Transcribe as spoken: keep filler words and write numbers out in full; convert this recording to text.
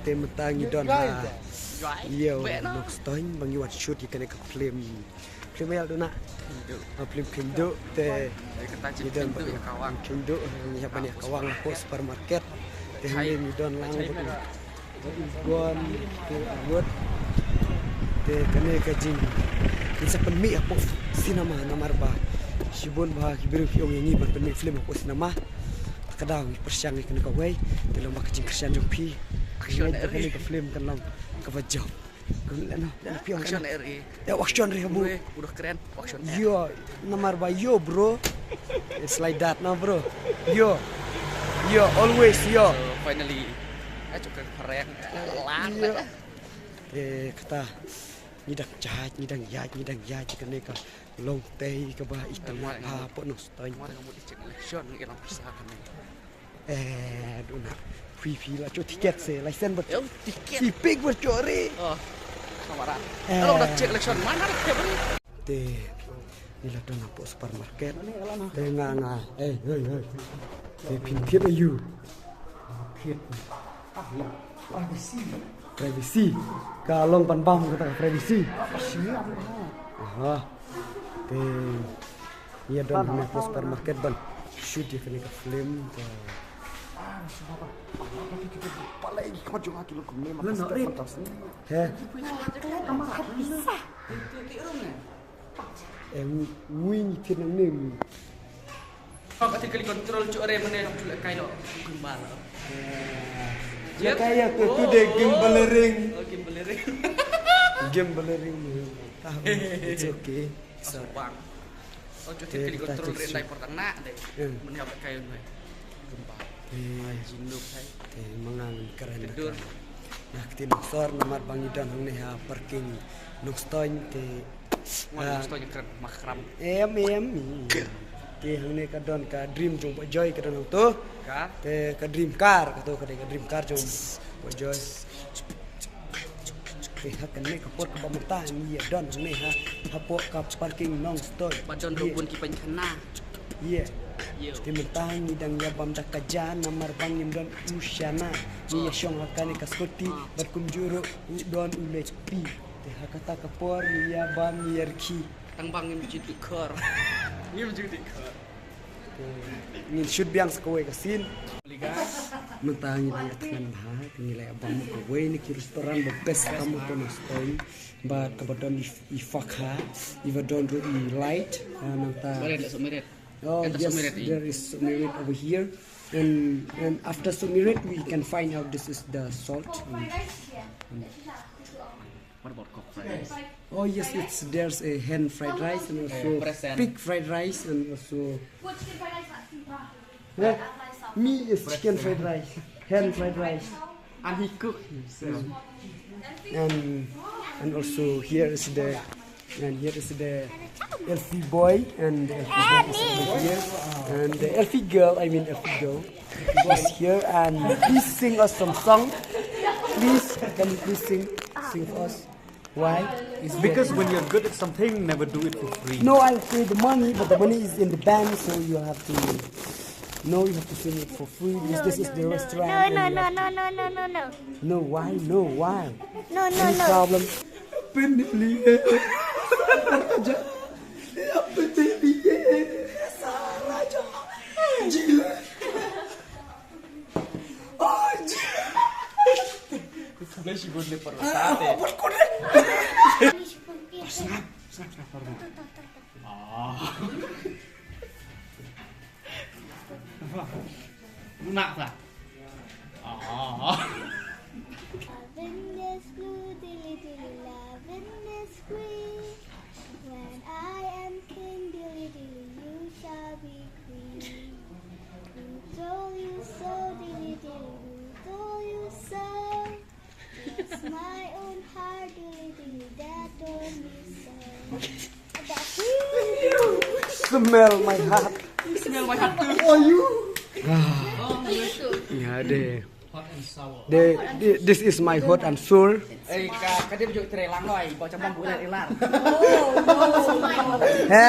Te mynta ngi don ha ïa Nongstoiñ ba ngi wan shoot ïa kane ka film. Film ïa duna. Ha film Khynduh te ngi don ba ngi Khynduh ngi hap ban ïa kawang ha supermarket. Te hangne ngi don lang ba ngi don te award. Te kane ka jing ngi sa pynmih hapoh cinema namar ba shibun ba ki briew ki ong ïa ngi ban pynmih film hapoh cinema. Ka daw ngi pyrshang ïa kane kawei te long ba ka jingkyrshan jong phi. Kane ka film kan long kaba jop. Action area. Ya, action area bu. Udah keren, action area. Yo, namar ba yo bro. It's like that now bro. Yo. Yo, always yo. So, finally. Ayo keren pareng. Lan. Yo. Eh, kata. Ngi dang jait, ngi dang jait, ngi dang jait kane ka long tei kaba itang ha pok Nongstoiñ. Mari kamu dicek election ngi lang pisa kami. Eh, duna. Phi phi la cho tiket se, license ber. Yo, tiket. Ipik ber chori. Oh. Kamara. Kalau dah cek election mana dah tiket ni? Te ni la duna pok supermarket. Te nga nga. Eh, hey hey. Te pin kit ayu. Kit. Ah, ya. Privacy. Privacy. Ka long ban bam kata ka privacy. Aha. Te ïa don ha supermarket ban shoot ïa kane ka film te. He. Eh, wi ngi kit nangne. Pap ati kali control cuk re mane hap tulak kai lo. Gimbal. Ya kaya tu tu de gimbalaring. Oh, gimbalaring. Gimbalaring. It's okay. So bang. Oh, cuk ati kali control re ndai por tang nak de. Mane hap kai lo. Gimbal. Ai jinuk hai. Te mangang keren. Tidur. Nah, kti Nongsor namar ba ngi don hangne ha parking Nongstoiñ te. Em em. Te hangne ka don ka dream jong Bah Joy ka don hangto. Te ka dream car ka to ka dei ka dream car jong Bah Joy. Te ha kane ka por kaba mynta ngi ïa don hangne ha hapoh ka parking Nongstoiñ. Ba don ruh bun ki pynkhana. Ïa. Te mynta ngi dang ïa bam da ka ja namar ba ngim don u shana. Ngi ïa shong ha kane ka scooty bad kumjuh ruh u don u leit pi. Te ha kata ka por ngi ïa bam ngi ïa rkhie. Tang ba ngim ju dei khor. Ngim ju dei khor. Te ngin shoot biang sa kawei ka scene. Mynta ngi la ïa thngan bha, ngi la ïa bam kawei na ki restaurant ba best ka mut na Nongstoiñ. Bad kaba don i, i fakha, iba don ruh i light, ah, nangta. Oh, yes, there is Sumirit over here. And, and after Sumirit, we can find out this is the salt. And, and What about cock fried rice? Oh, yes, it's, there's a hen fried rice and also pig fried rice and also Huh? Me is chicken fried rice, hen fried rice. And he cook himself. And and also here is the and here is the Elfie boy and the Elfie boy is over here. And the Elfie girl, I mean Elfie girl, is here and please sing us some song. Please, can you please sing sing for us? Why? It's because when you're good at something, never do it for free. No, I pay the money, but the money is in the bank, so you have to. No, you have to sing it for free because this is the restaurant. No, no, no, no, no, no, no, no. No, why? No, why? No, no, no. Any problem? Lunak ta. Lavender blue, dilly dilly, lavender squee. When I am king, dilly dilly, you shall be queen. Who told you so, dilly dilly, who told you so? It's my own heart, dilly dilly, that told me so. Smell my heart. Smell my heart too. Oh, you. Ah. Oh, you too. Yeah, de. Hot and sour. De, de, this is my hot and sour. Eh, ka, ka dia baju tray lang noi, bawa cabang bulan ilar. Oh, oh, oh. He?